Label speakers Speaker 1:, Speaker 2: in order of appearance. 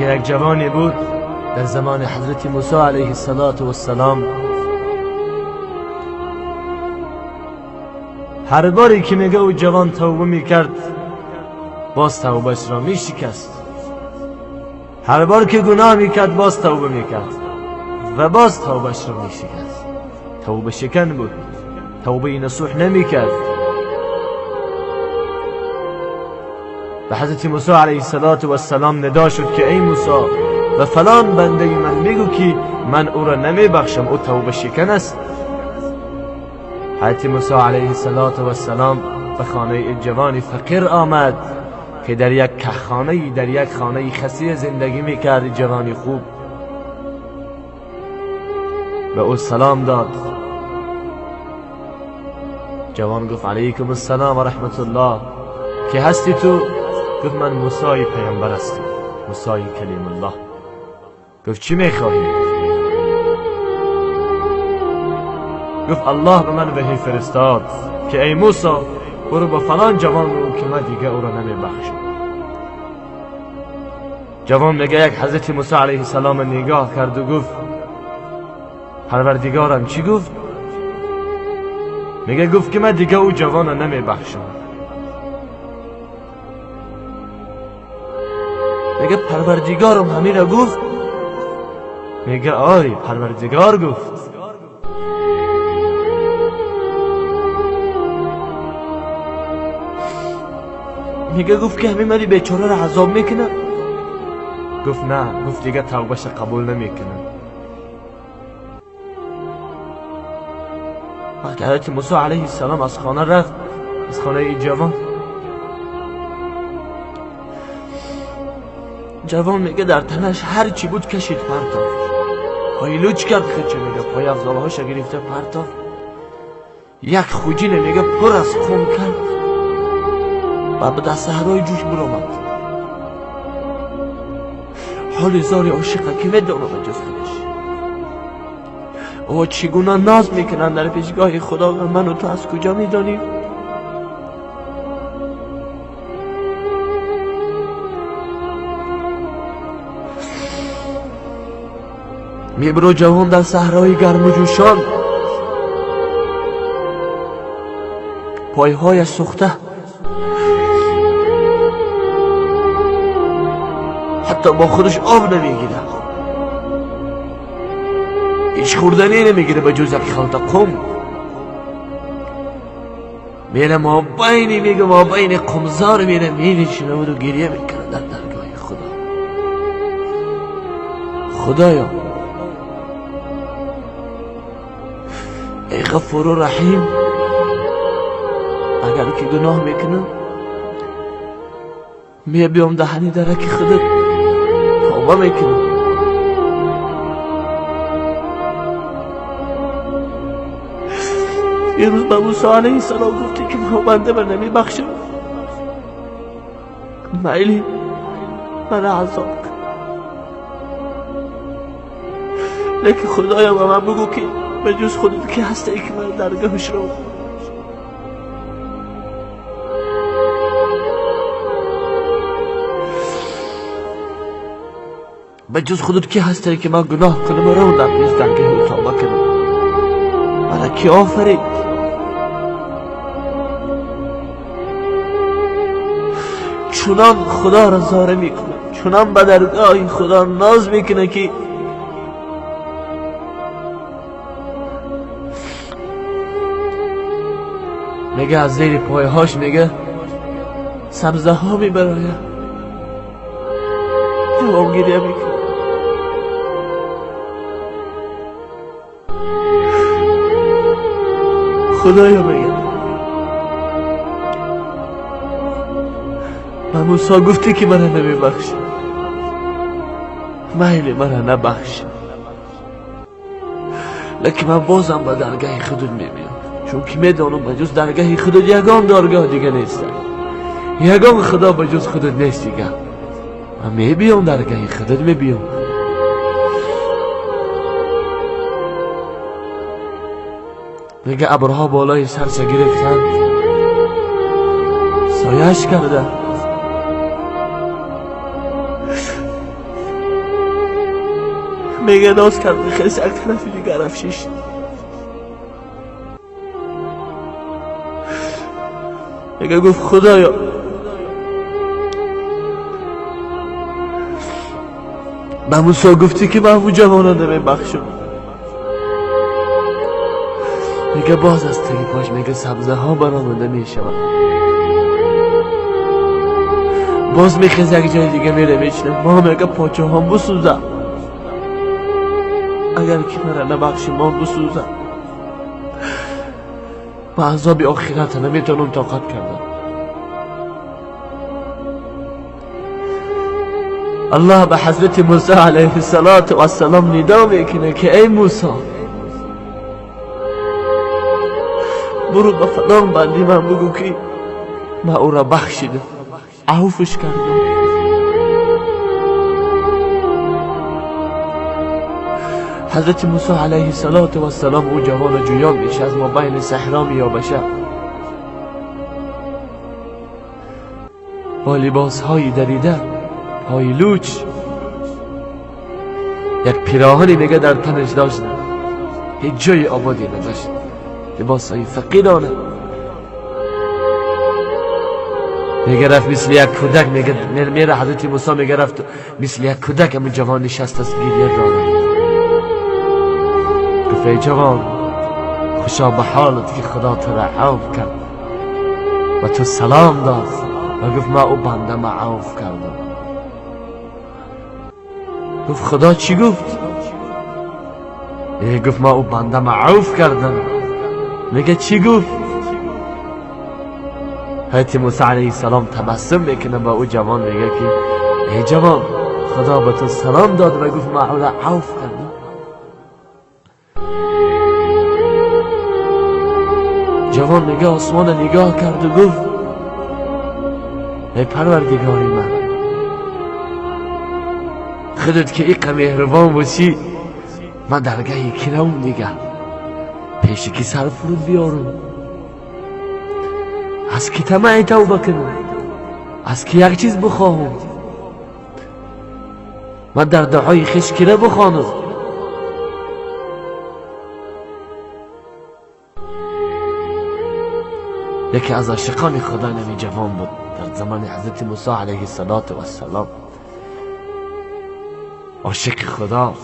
Speaker 1: میگه یک جوانی بود در زمان حضرت موسی علیه السلام. هر باری که میگه او جوان توبه میکرد باز توبهش را میشکست. هر بار که گناه میکرد باز توبه میکرد و باز توبهش را میشکست. توبه شکن بود، توبه نصوح نمیکرد. به حضرت موسی علیه السلام ندا شد که ای موسی به فلان بنده من بگو که من او را نمیبخشم، او توبه شکن است. حضرت موسی علیه السلام به خانه جوان فقیر آمد که در یک کهخانه، در یک خانه خسی زندگی میکرد. جوانی خوب به او سلام داد. جوان گفت علیکم السلام و رحمت الله، که هستی تو؟ گفت من موسی پیامبر هستم، موسی کلیم الله. گفت چی میخواهی؟ گفت الله به من وحی فرستاد که ای موسی برو با فلان جوان رو که من دیگه او را نمیبخشم. جوان میگه یک حضرت موسی علیه السلام نگاه کرد و گفت پروردگارم چی گفت؟ میگه گفت که من دیگه او جوان را نمیبخشم. میگه پروردگارم همین را گفت؟ میگه آری پروردگار گفت. میگه گفت که همین مری بیچاره را عذاب میکنه؟ گفت نه، گفت دیگه توبهش قبول نمیکنه. وقتی حضرت موسی علیه السلام از خانه رفت، از خانه ای جوان، جوان میگه در تنش هر چی بود کشید پرتافت، پای لوچ کرد خودش، میگه پای افضالهاش گرفته پرتافت، یک خوجینه میگه پر از خون کرد و به دست صحرای جوش برآمد. حال زار عاشقه که میدانم به جز خودش او چگونه ناز میکنن در پیشگاه خدا و من و تو از کجا میدانیم؟ میبرو جوان در صحرای گرم و جوشان، پایهایش سوخته، حتی با خودش آب نمیگیره، هیچ خوردنی نمیگیره به جز یک خلطه قم. میره ما بین، میگه ما بین قمزار میره مینشینه و گریه میکنه در درگاه خدا. خدایا ای غفور و رحیم، اگر که گناه میکنم می بیام دهنی درک خودت توبه میکنم. یه روز به موسی علیه السلام گفتی که من بنده بر نمیبخشم، میلی من عذاب کن، لیکن خدایا به من بگو که به جز خودت که هستی که من درگاهش رو به جز خودت که هستی که من گناه کنم و رو در پیش درگاه توبه کنم. من کی آفرید؟ چنان خدا را زاره میکنه، چنان به درگاه خدا ناز میکنه که میگه از زیر پایهاش میگه سبزه ها میبراید. جوان گریه میکنه. خدایا میگه به موسی گفتی که مرا نمیبخشی، میل مرا نبخش، لیکن من بازم به درگاه خودت میمیرم، چون که میدانم به جز درگاه خودت یگان درگاه دیگه نیست، یگان خدا به جز خودت نیست دیگه. من میبیام درگاه خودت میبیام. میگه ابرها بالای سرش گرفتند، سایه‌اش کرده. میگه ناز کرد خیلی یک طرفی دیگه رفت شیش. میگه گفت خدایا به موسی گفتی که من اون جوانا نمیبخشم. میگه باز از تگی پاش میگه سبزه ها برآمده میشود. باز میخیزه یک جای دیگه میره میچنه. ما میگه پاچه هم بسوزه، اگر که مرا نبخشی ما بسوزه، با عذاب آخرت نمیتونم طاقت کردم. الله به حضرت موسی علیه السلام ندا میکنه که ای موسی برو به فلان بندی من بگو که من او را بخشیدم، عفوش کردم. حضرت موسی علیه السلام او جوان جویان میشه، از ما بین صحرا میابشه، با لباس های دریده، پای لوچ، یک پیراهنی میگه در تنش داشت، هیچ جای آبادی نداشت، لباس های فقیرانه. میگه رفت مثل یک کودک، میگه میره حضرت موسی میگه رفت مثل یک کودک همون جوان نشست از گریه داره. گفت ای جوان خوشا به حالت که خدا تو را عفو کرد و تو سلام داد و گفت من او بنده ما عفو کردم. گفت خدا چی گفت؟ گفت ما او بنده ما عفو کردم. میگه چی گفت؟ حضرت موسی علیه السلام تبسم میکنه با او جوان، میگه که ای جوان خدا به تو سلام داد و گفت ما او را عفو کردم. جوان میگه آسمان نگاه کرد و گفت ای پروردگاری من، خودت که ایقه مهربان باشی من درگه کی روم دیگه، پیش کی سر فرود بیارم، از کی طمع توبه کنم، از کی یک چیز بخواهم، من در دعای خویش کی را بخوانم. یکی از عاشقان خدا نمی جوان بود در زمان حضرت موسی علیه السلام، عاشق خدا.